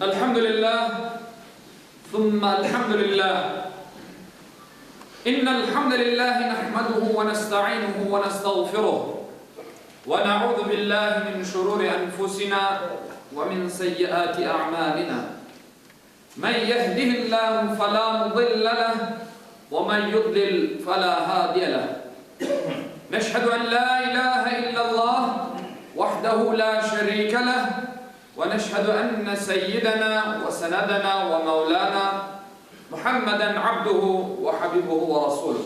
Elhamdülillah, thumma elhamdülillah. İnnel hamdelellahi nahmeduhu ve nestainuhu ve nestağfiruh. Ve na'udhu billahi min şururi enfusina ve min seyyiati a'malina. Men yehdihillahu fela mudille leh ve men yudlil fela hadiye leh. Neşhedü en la ilahe illallah vahdehu la şerike leh ve neşhedü enne seyyidena ve senedena ve mevlana Muhammeden abduhu ve habibuhu ve rasuluh.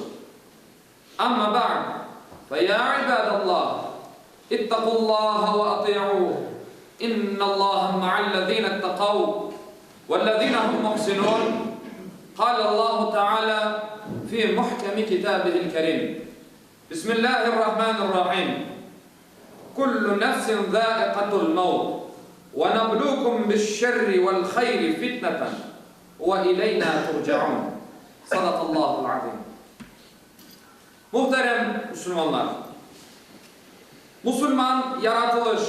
Amma ba'd, fe ya ibadallah, ittaqullaha ve ati'uh, innallaha ma'allezine ittaqav vellezine hum muhsinun, Kâlallahu teâlâ fî muhkemi kitâbihil kerîm. Bismillâhirrahmânirrahîm. Kullu nefsin zâikatul mevt ve neblûkum biş-şerri vel-hayri fitneten ve ileynâ turcaûn. Sadakallâhul azîm. Muhterem musulmanlar! Musulman yaratılış,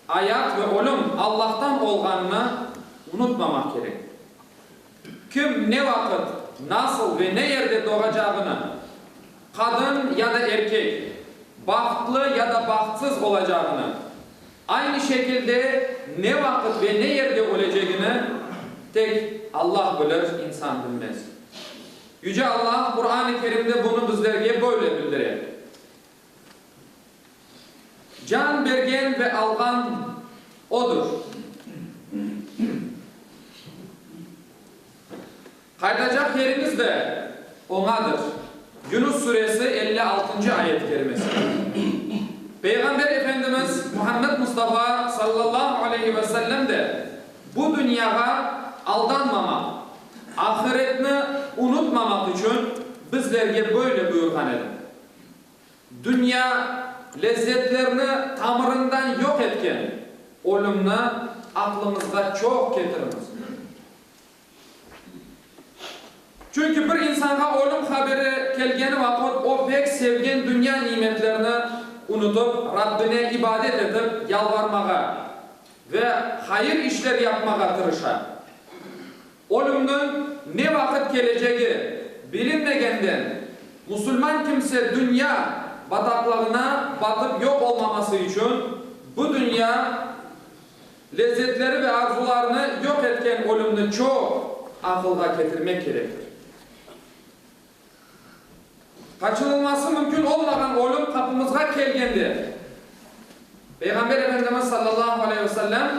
ayat ve ölüm Allahtan olğanını unutmamaq kerek. Kim ne vaqıt, nasıl ve ne yerde doğacağını, qadın ya da erkek, bahtlı ya da bahtsız olacağını, aynı şekilde ne vaqıt ve ne yerde ölecegini tek Allah bilir, insan bilmez. Yüce Allah Quran-ı Kerimde bunı bizlerge böyle bildire, Can bergen ve alğan Odur. Qaytacaq yeriñiz de Oñadır. Yunus suresi, 56-ncı ayet-i kerimesi. Peyğamber Efendimiz Muhammed Mustafa sallallahu aleyhi ve sellem de bu dünyağa aldanmamaq, ahiretni unutmamaq içün bizlerge böyle buyurğan edi, Dünya lezzetlerini tamırından yoq etken ölümni aqlıñızğa çoq ketiriñiz. Çünki bir insanğa ölüm haberi kelgeni vaqıt o pek sevgen dünya nimetlerini unutıp, Rabbine ibadet etip yalvarmağa ve hayır işler yapmağa tırışa. Ölümniñ ne vaqıt kelecegi bilinmegenden, musulman kimse dünya bataqlığına batıp yoq olmaması içün bu dünya lezzetleri ve arzularını yoq etken ölümni çoq aqılğa ketirmek kerektir. Qaçınılması mümkün olmağan ölüm qapımızğa kelgende, Peyğamber Efendimiz sallallahu aleyhi ve sellem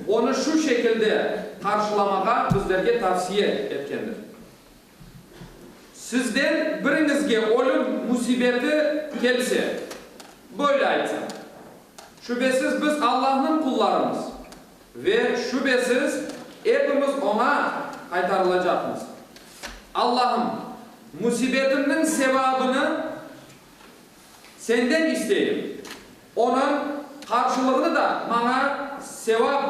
onı şu şekilde qarşılamağa bizlerge tavsiye etkendir. Sizden biriñizge ölüm müsibeti kelse, böyle aytsın, Şübesiz biz Allahnıñ qullarımız ve şübesiz epimiz Oña qaytarılacaqmız. Allahım, müsibetimniñ sevabını Senden isteyim, onıñ qarşılığını da maña sevap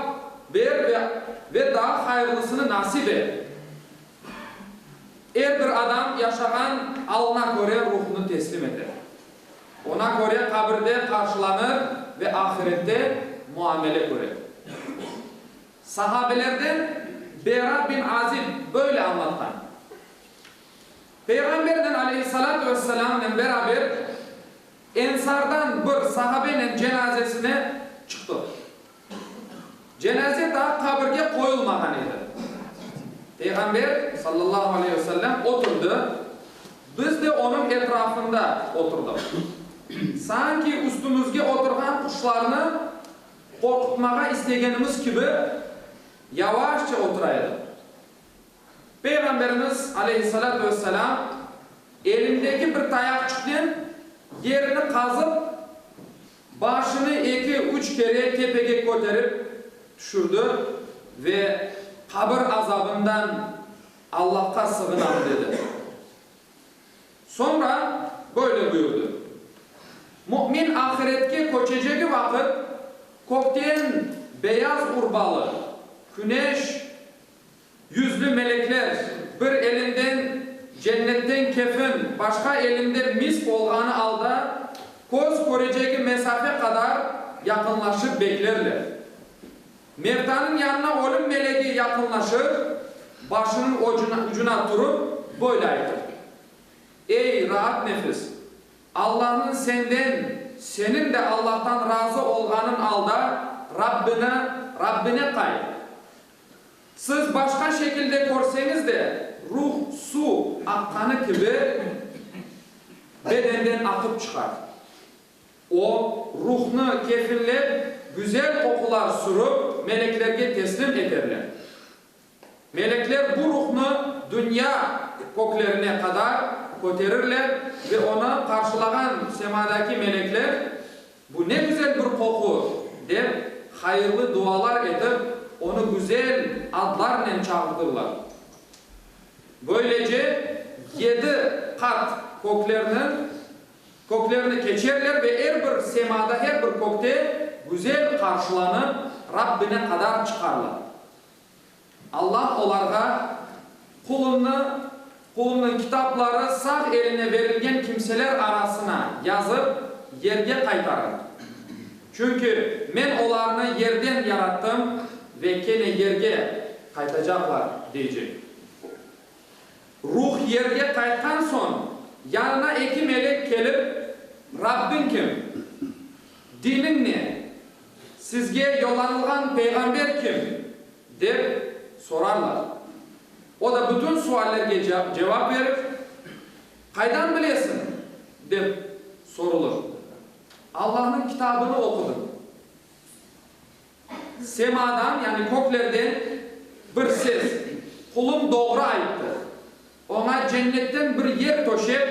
ber ve ve daa hayırlısını nasip et. Er bir adam yaşağan alına köre ruhunı teslim eter. Ona köre qabirde qarşılanır ve ahirette muamele körer. Sahabelerden Bera bin Azib böyle añlatqan, Peyğambernen aleyhissalâtu vesselâmnen beraber Ensardan bir sahabenen cenazesine çıqtıq. Cenaze daa qabirge qoyulmağan edi. Peyğamber, sallallahu aleyhi ve sellem, oturdı, biz de onıñ etrafında oturdıq. Sanki üstümizge oturğan quşlarnı qorqutmağa istegenimiz kibi, yavaşça otura edik. Peyğamberimiz, aleyhissalâtu vesselâm, elindeki bir tayaqçıqnen yerni qazıp, başını eki-üç kere tepege köterip tüşürdi ve qabir azabından Allahqa sığınam dedi. Soñra böyle buyurdı, Mümin ahiretke köçecegi vaqıt kökten beyaz urbalı, küneş yüzlü melekler bir elinden cennetten kefin, başqa elinde misk olğanı alda köz körecegi mesafe qadar yaqınlaşıp beklerler. Mevtanıñ yanına ölüm melegi yaqınlaşır, başınıñ ucuna turıp, böyle aytır, Ey, raat nefis! Allahnıñ senden, seniñ de Allahtan razı olğanıñ alda Rabbini, Rabbine qayt. Siz başqa şekilde körseñiz de, ruh suv aqqanı kibi bedenden aqıp çıqar. O, ruhnı kefinlep, güzel qoqular sürip, meleklerge teslim eterler. Melekler bu ruhnı dünya köklerine qadar köterirler ve onı qarşılağan semadaki melekler, Bu ne güzel bir qoqu! dep, hayırlı dualar etip, onı güzel adlarnen çağırtırlar. Böylece, yedi qat köklerni Köklerni keçerler ve er bir semada, her bir kökte güzel qarşılanıp, Rabbine qadar çıqarlar. Allah olarğa, Qulumnı, qulumnıñ kitapları sağ eline verilgen kimseler arasına yazıp, yerge qaytarıñ. Çünki Men olarnı yerden yarattım ve kene yerge qaytacaqlar, deycek. Ruh yerge qaytqan soñ, yanına eki melek kelip, Rabbiñ kim? Diniñ ne? Sizge yollanılğan peyğamber kim? dep sorarlar. O da bütün suallerge cevap berip, Qaydan bilesiñ? dep sorulır. Allahnıñ kitabını oqudım. Semadan, yani köklerden bir ses, Qulum doğru ayttı. Oña cennetten bir yer töşep,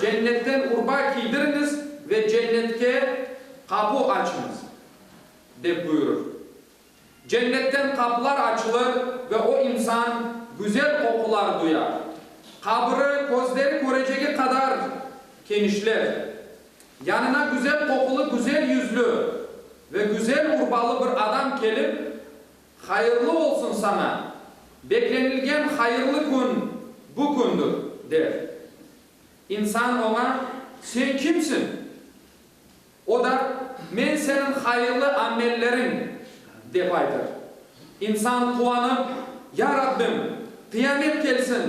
cennetten urba kiydiriñiz ve cennetke qapu açıñız, dep buyurır. Cennetten qapular açılır ve o insan güzel qoqular duyar. Qabiri közleri körecegi qadar kenişler. Yanına güzel qoqulı, güzel yüzlü ve güzel urbalı bir adam kelip, Hayırlı olsun saña, beklenilgen hayırlı kün bu kündür, der. İnsan oña, Sen kimsiñ? O da, Men seniñ hayırlı amelleriñ, dep aytır. İnsan quvanıp, Ya Rabbim, qıyamet kelsin,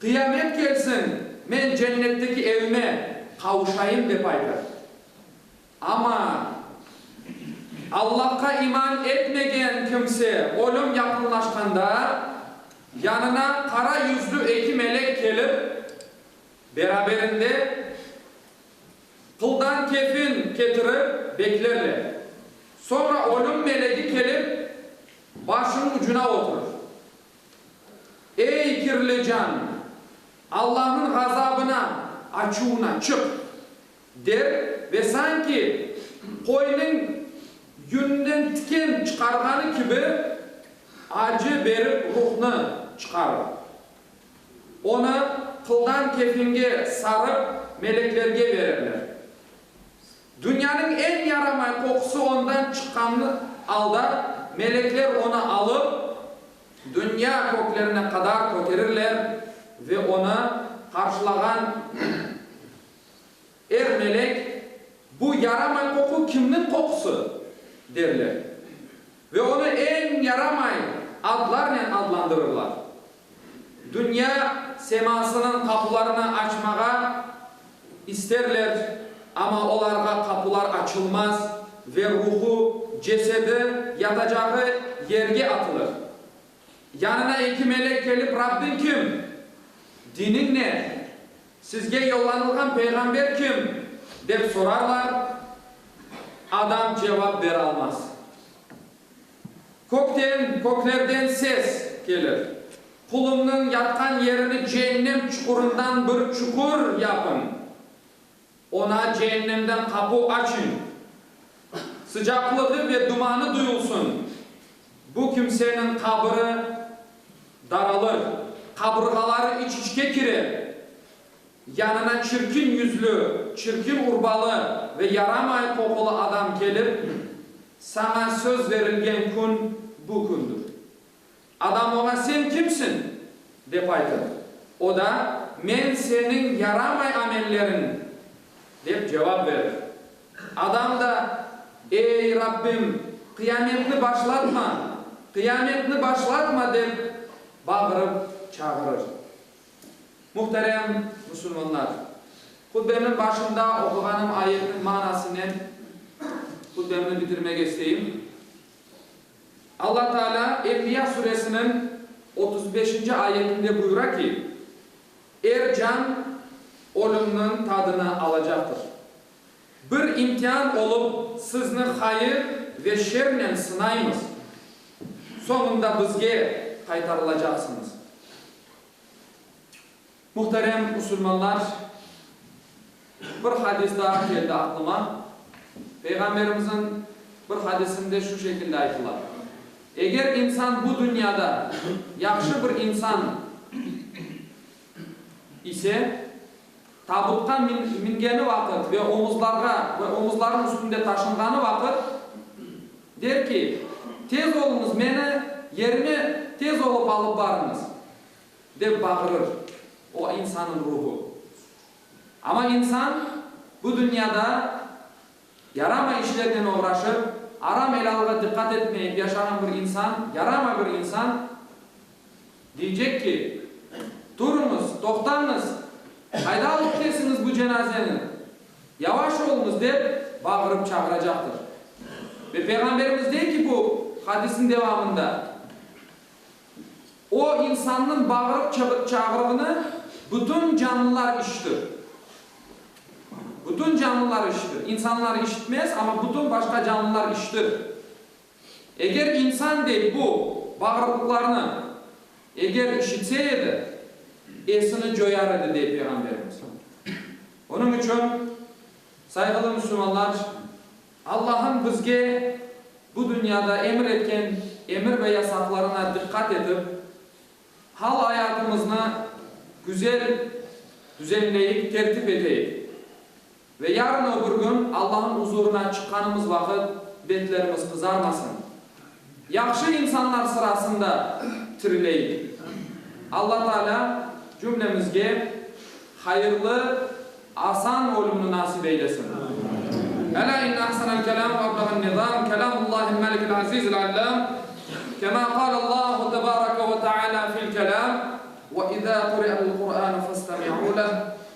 qıyamet kelsin, men cennetteki evime qavuşayım, dep aytır. Amma Allahqa iman etmegen kimse ölüm yaqınlaşqanda, yanına qara yüzlü eki melek kelip, beraberinde Qıldan kefin ketirip beklerler. Soñra ölüm melegi kelip, başınıñ ucuna oturır. Ey, kirli can, Allahnıñ ğazabına, açuvına çıq! der ve sanki qoynıñ yününden tiken çıqarğanı kibi, acı berip ruhnı çıqarır. Onı qıldan kefinge sarıp, meleklerge bererler. Dünyanıñ eñ yaramay qoqusı ondan çıqqan alda, melekler onı alıp, dünya köklerine qadar köterirler ve onı qarşılağan er melek, Bu yaramay qoqu kimniñ qoqusı? derler. Ve onı eñ yaramay adlarnen adlandırırlar. Dünya semasınıñ qapularını açmağa isterler, amma olarğa qapular açılmaz ve ruhu, cesedi yatacağı yerge atılır. Yanına eki melek kelip, Rabbiñ kim? Diniñ ne? Sizge yollanılğan peyğamber kim? dep sorarlar, adam cevap beralmaz. Kökten, köklerden ses kelir, Qulumnıñ yatqan yerini ceennem çuqurından bir çuqur yapıñ, oña ceennemden qapu açıñ, sıcaqlığı ve dumanı duyulsın, bu kimseniñ qabiri daralır, qabırğaları iç-içke kirer, Yanına çirkin yüzlü, çirkin urbalı ve yaramay qoqulı adam kelip, Saña söz verilgen kün bu kündür. Adam oña, Sen kimsiñ? dep aytır. O da, Men seniñ yaramay amelleriñ, dep cevap verir. Adam da, Ey, Rabbim, qıyametni başlatma! Qıyametni başlatma! dep bağırıp çağırır. Muhterem musulmanlar! Hutbemniñ başında oquğanım ayetniñ manasınen hutbemni bitirmege isteyim. Alla Teala Enbiya suresiniñ otuz beşinci ayetinde buyura ki, Er can ölümniñ tadını alacaqtır. Bir imtian olıp sizni hayır ve şernen sınaymız, soñunda bizge qaytarılacaqsıñız. Muhterem musulmanlar, bir hadis daa keldi aqlıma. Peyğamberimizniñ bir hadisinde şu şekilde aytıla, Eger insan bu dünyada yahşı bir insan ise, tabutqa mingeni vaqıt ve omuzlarğa ve omuzlarınıñ üstünde taşınğanı vaqıt, der ki, Tez oluñız, meni yerime tez olıp alıp barıñız! Dep bağırır o insannıñ ruhu. Amma insan bu dünyada yaramay işlernen oğraşıp, aram-elâlğa diqqat etmeyip yaşağan bir insan, yaramay bir insan, deycek ki, Turıñız, toqtañız, qayda alıp ketesiñiz bu cenazeni? Yavaş oluñız, dep bağırıp çağıracaqtır. Ve Peyğamberimiz dey ki bu hadisniñ devamında, O insannıñ bağırıp çağırığını bütün canlılar işitir. Bütün canlılar işitir. İnsanlar işitmez, amma bütün başqa canlılar işitir. Eger insan, dey, bu bağırıqlarnı eger işitse edi, esini coyar edi, dey Peyğamberimiz. Onıñ içün, sayğılı müslümanlar, Allahım bizge bu dünyada emir etken emir ve yasaqlarına diqqat etip, hal-ayatımıznı güzel düzenleyik, tertip eteyik. Ve yarın öbür kün Allah'ın uzurına çıqqanımız vaqıt betlerimiz qızarmasın. Yahşı insanlar sırasında tirileyik. Alla Teala cümlemizge hayırlı, asan ölümni nasip eylesin. Elâ inne ahsenel kelâm ve ebleğen nizâm kelâmullâhil melikil azîzil allâm, kemâ kâlellâhu tebâreke ve teâlâ fil kelâm, Ve izâ kuri'al Kur'ânu festemi'û leh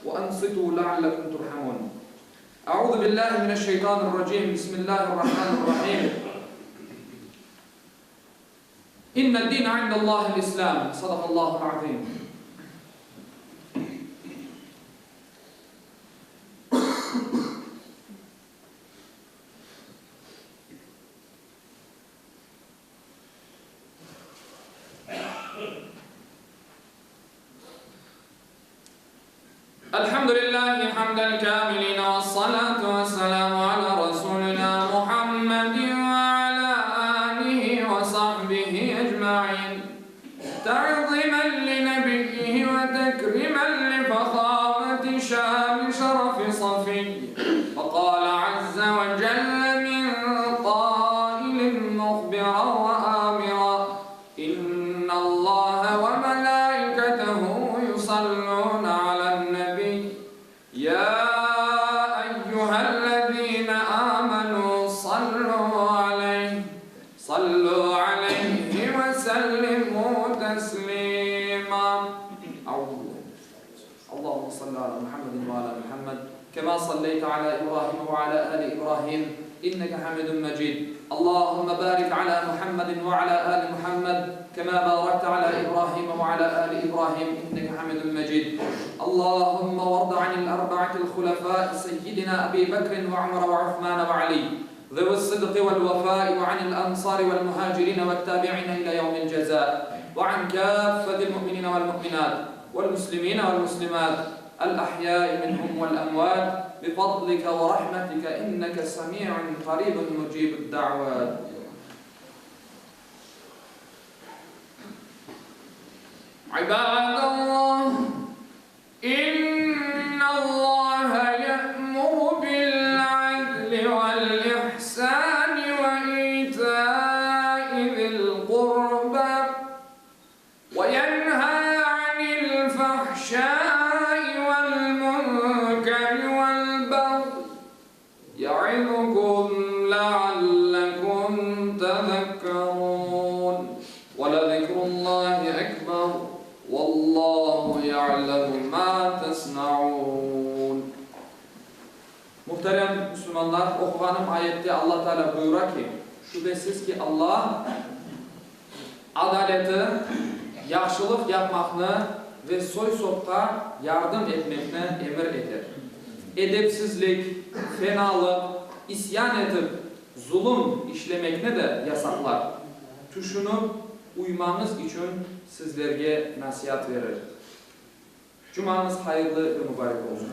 ve ansitû leallekum turhamûn. Eûzü billâhi mineşşeytanirracîm, Bismillâhirrahmanirrahîm. İnned-dîne indellâhil-İslâm. Sadakallâhul-azîm. Elhamdülillahi hamden kâmilin vessalâtu vesselâmu alâ Rasûlinâ Muhammedin ve alâ âlihi ve sahbihi ecmaîn. Te'zîmen li nebiyyihi ve tekrimen li fehâmeti şâni şerefi safiyy. Ve kâle azze ve celle min qâilin muhbiran ve âmira, İnnallâhe ve melâiketehu yusallûne alen-nebiy, yâ eyyühellezîne âmenû sallû aleyh, sallû aleyhi ve sellimû teslîmâ. Allahümme salli ala Muhammedin ve ala Muhammed, kema salleyte ala İbrahim ve ala ali İbrahim, inneke hamidun mecid. Allahümme barik ala Muhammedin ve ala ali Muhammed, kema barakte ala İbrahim ve ala ali İbrahim, inneke hamidun mecid. Allahümme vardı anil arba'atil hulefâi seyyidina Ebi Bekrin ve Ömer ve Uthman ve Ali, zevi's-sıdqi vel-vefâi ve anil ensâri vel-muhâcirîne ve't-tâbi'îne ilâ yevmil cezâ, ve an kâffetil mu'minîne vel-mu'minât, vel-müslimîne vel-müslimât, el-ahyâi minhum vel-emvât, bifadlike ve rahmetike inneke semî'un qarîbun mucîbud-da'vât. İbâdallah, İnnallâhe ye'muru bil-'adli vel-ihsâni ve îtâi zil-qurbâ ve yenhâ 'anil-fahşâi vel-munkeri vel-bagyi ye'izukum le'allekum tezekkerûn. تصنعون Muhterem Müslümanlar, oquğanım ayette Alla Teala buyura ki, Şübesiz ki, Alla adaleti, yahşılıq yapmaqnı ve soy-sopqa yardım etmekni emir eter. Edepsizlik, fenalıq, isyan etip, zulum işlemekni de yasaqlar. Tüşünip, uymañız içün sizlerge nasiat verir. Cumañız hayırlı ve mubarek olsun!